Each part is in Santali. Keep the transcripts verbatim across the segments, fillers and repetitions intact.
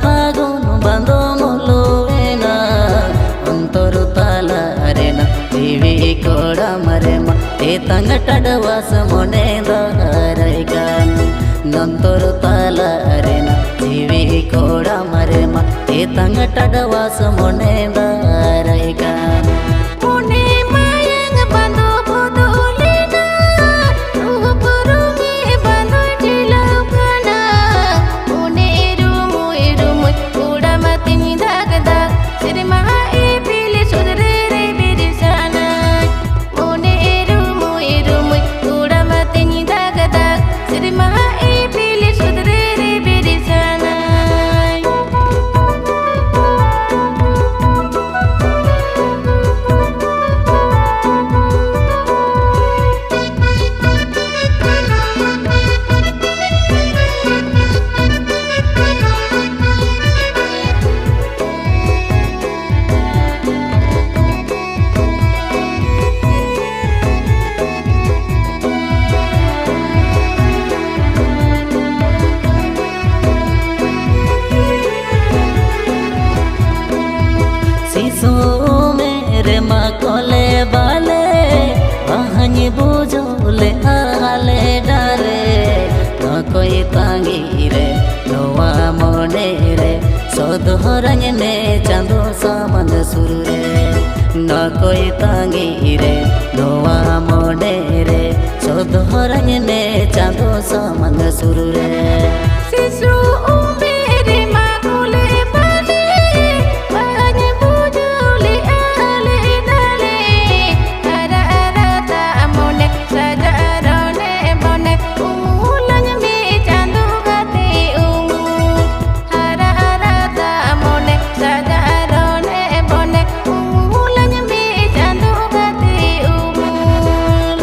ᱯᱷᱟᱹᱜᱩᱱ ᱵᱟᱸᱫᱚ ᱢᱚᱞᱚᱭᱮᱱᱟ, ᱚᱱᱛᱚᱨ ᱛᱟᱞᱟ ᱨᱮᱱᱟᱜ ᱡᱤᱣᱤ ᱠᱚᱲᱟᱢ ᱨᱮᱢᱟ ᱛᱮᱛᱟᱝ ᱴᱟᱰᱣᱟᱥ ᱢᱚᱱᱮ ᱫᱟᱨᱟᱭ ᱠᱟᱱ᱾ ᱱᱚᱱᱛᱚᱨ ᱛᱟᱞᱟ ᱨᱮᱱᱟᱜ ᱡᱤᱣᱤ ᱠᱚᱲᱟᱢ ᱨᱮᱢᱟ ᱛᱮᱛᱟᱝ ᱴᱟᱰᱣᱟᱥ ᱢᱚᱱᱮ ᱫᱟᱨᱟᱭ ᱠᱟᱱ᱾ ᱢᱚᱱᱮ ᱢᱟᱭᱟᱝ ᱵᱟᱸᱫᱚ ᱵᱚᱫᱚᱞᱮᱱᱟ, ᱨᱩᱯ ᱨᱩᱢᱤ ᱵᱟᱸᱫᱚᱭ ᱰᱷᱤᱞᱟᱹᱣ ᱠᱟᱱᱟ᱾ ᱢᱚᱱᱮ ᱨᱩᱢᱩᱭ ᱨᱩᱢᱩᱭ ᱠᱚᱲᱟᱢ ᱛᱤᱧ ᱫᱟᱜᱽ ᱫᱟᱜᱽ, ᱥᱮᱨᱢᱟ ᱤᱯᱤᱞ ᱥᱩᱫᱽ ᱨᱮ ᱨᱮᱵᱮᱫ ᱥᱟᱱᱟᱭ᱾ ᱢᱚᱱᱮ ᱨᱩᱢᱩᱭ ᱨᱩᱢᱩᱭ ᱠᱚᱲᱟᱢ ᱛᱤᱧ ᱫᱟᱜᱽ ᱫᱟᱜᱽ, ᱥᱮᱨᱢᱟ ᱤᱯᱤᱞ ᱥᱩᱫᱽ ᱨᱮ ᱨᱮᱵᱮᱫ ᱥᱟᱱᱟᱭ᱾ ᱥᱤᱥᱩ ᱩᱢᱮᱨ ᱨᱮᱢᱟ ᱠᱚᱞᱮ ᱵᱟᱞᱮ, ᱵᱟᱦᱟᱧ ᱵᱩᱡᱷᱟᱹᱣ ᱞᱮᱜᱼᱟ ᱦᱟᱞᱮ ᱰᱟᱞᱮ᱾ ᱚᱠᱚᱭ ᱛᱟᱺᱜᱤ ᱨᱮ ᱱᱚᱣᱟ ᱢᱚᱱᱮ ᱨᱮ, ᱥᱚᱫᱚᱨᱟᱹᱧ ᱢᱮ ᱪᱟᱸᱫᱚ ᱥᱟᱢᱟᱝ ᱥᱩᱨ ᱨᱮ᱾ ᱚᱠᱚᱭ ᱛᱟᱺᱜᱤ ᱨᱮ ᱱᱚᱣᱟ ᱢᱚᱱᱮ ᱨᱮ, ᱥᱚᱫᱚᱨᱟᱹᱧ ᱢᱮ ᱪᱟᱸᱫᱚ ᱥᱟᱢᱟᱝ ᱥᱩᱨ ᱨᱮ᱾ ᱥᱤᱥᱩ ᱩᱢᱮᱨ ᱨᱮᱢᱟ ᱠᱚᱞᱮ ᱵᱟᱞᱮ, ᱵᱟᱹᱧ ᱵᱩᱡᱷᱟᱹᱣ ᱞᱮᱜᱼᱟ ᱞᱮ ᱰᱟᱞᱮ᱾ ᱦᱟᱨᱟ ᱦᱟᱨᱟ ᱫᱟᱜ ᱢᱚᱱᱮ, ᱥᱟᱡᱟᱜ ᱨᱚᱱᱮ ᱵᱚᱱᱮ, ᱩᱢᱩᱞᱟᱹᱧ ᱢᱮ ᱪᱟᱸᱫᱚ ᱜᱟᱛᱮ ᱩᱢᱩᱞ᱾ ᱦᱟᱨᱟ ᱦᱟᱨᱟ ᱫᱟᱜ ᱢᱚᱱᱮ, ᱥᱟᱡᱟᱜ ᱨᱚᱱᱮ ᱵᱚᱱᱮ, ᱩᱢᱩᱞᱟᱹᱧ ᱢᱮ ᱪᱟᱸᱫᱚ ᱜᱟᱛᱮ ᱩᱢᱩᱞ᱾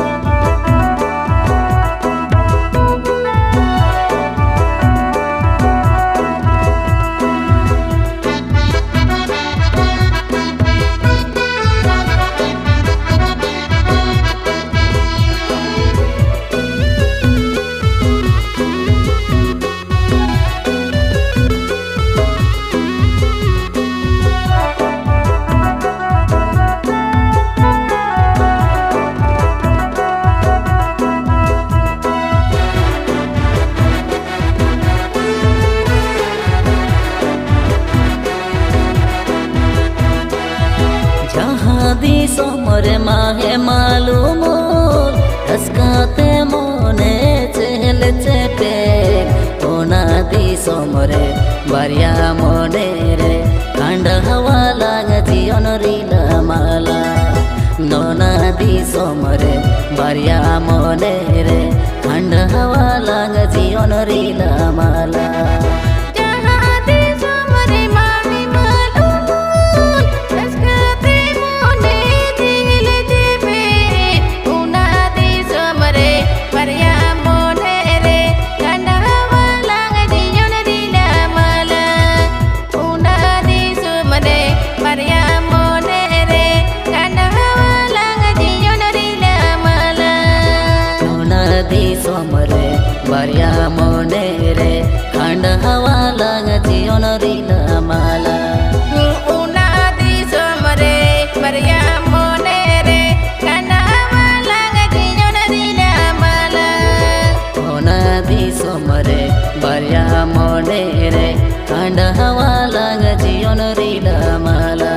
ᱫᱤᱥᱚᱢ ᱨᱮ ᱵᱟᱨᱭᱟ ᱢᱚᱱᱮ ᱨᱮ ᱠᱷᱟᱸᱰᱟᱣᱟᱞᱟᱝ ᱡᱤᱭᱚᱱ ᱨᱤᱞᱟᱹᱢᱟᱞᱟ᱾ ᱱᱚᱱᱟ ᱫᱤᱥᱚᱢ ᱨᱮ ᱵᱟᱨᱭᱟ ᱢᱚᱱᱮ ᱨᱮ ᱠᱷᱟᱸᱰᱟᱣᱟᱞᱟᱝ ᱡᱤᱭᱚᱱ ᱨᱤᱞᱟᱹᱢᱟᱞᱟ᱾ ᱡᱟᱦᱟᱸ ᱫᱤᱥᱚᱢ ᱨᱮ ᱢᱟᱹᱱᱢᱤ ᱢᱟᱹᱞᱩᱢ ᱨᱟᱹᱥᱠᱟᱹ ᱛᱮ ᱢᱚᱱᱮ ᱡᱤᱣᱤ ᱞᱮ ᱡᱤᱣᱤ, ᱚᱱᱟ ᱫᱤᱥᱚᱢ ᱨᱮ ᱵᱟᱨᱭᱟ ᱢᱚᱱᱮ ᱨᱮ ᱠᱷᱟᱸᱰᱟᱣᱟᱞᱟᱝ ᱡᱤᱭᱚᱱ ᱨᱤᱞᱟᱹᱢᱟᱞᱟ᱾ ᱚᱱᱟ ᱫᱤᱥᱚᱢ ᱨᱮ ᱵᱟᱨᱭᱟ ᱢᱚᱱᱮ ᱨᱮ ᱠᱷᱟᱸᱰᱟᱣᱟᱞᱟᱝ ᱡᱤᱭᱚᱱ ᱨᱤᱞᱟᱹᱢᱟᱞᱟ᱾ ᱚᱱᱟ ᱫᱤᱥᱚᱢ ᱨᱮ ᱵᱟᱨᱭᱟ ᱢᱚᱱᱮ ᱨᱮ ᱠᱷᱟᱸᱰᱟᱣᱟᱞᱟᱝ ᱡᱤᱭᱚᱱ ᱨᱤᱞᱟᱹᱢᱟᱞᱟ᱾ ᱚᱱᱟ ᱫᱤᱥᱚᱢ ᱨᱮ ᱵᱟᱨᱭᱟ ᱢᱚᱱᱮ ᱨᱮ ᱠᱷᱟᱸᱰᱟᱣᱟᱞᱟᱝ ᱡᱤᱭᱚᱱ ᱨᱤᱞᱟᱹᱢᱟᱞᱟ᱾ ᱚᱱᱟ ᱫᱤᱥᱚᱢ ᱨᱮ ᱵᱟᱨᱭᱟ ᱢᱚᱱᱮ ᱨᱮ ᱠᱷᱟᱸᱰᱟᱣᱟᱞᱟᱝ ᱡᱤᱭᱚᱱ ᱨᱤᱞᱟᱹᱢᱟᱞᱟ᱾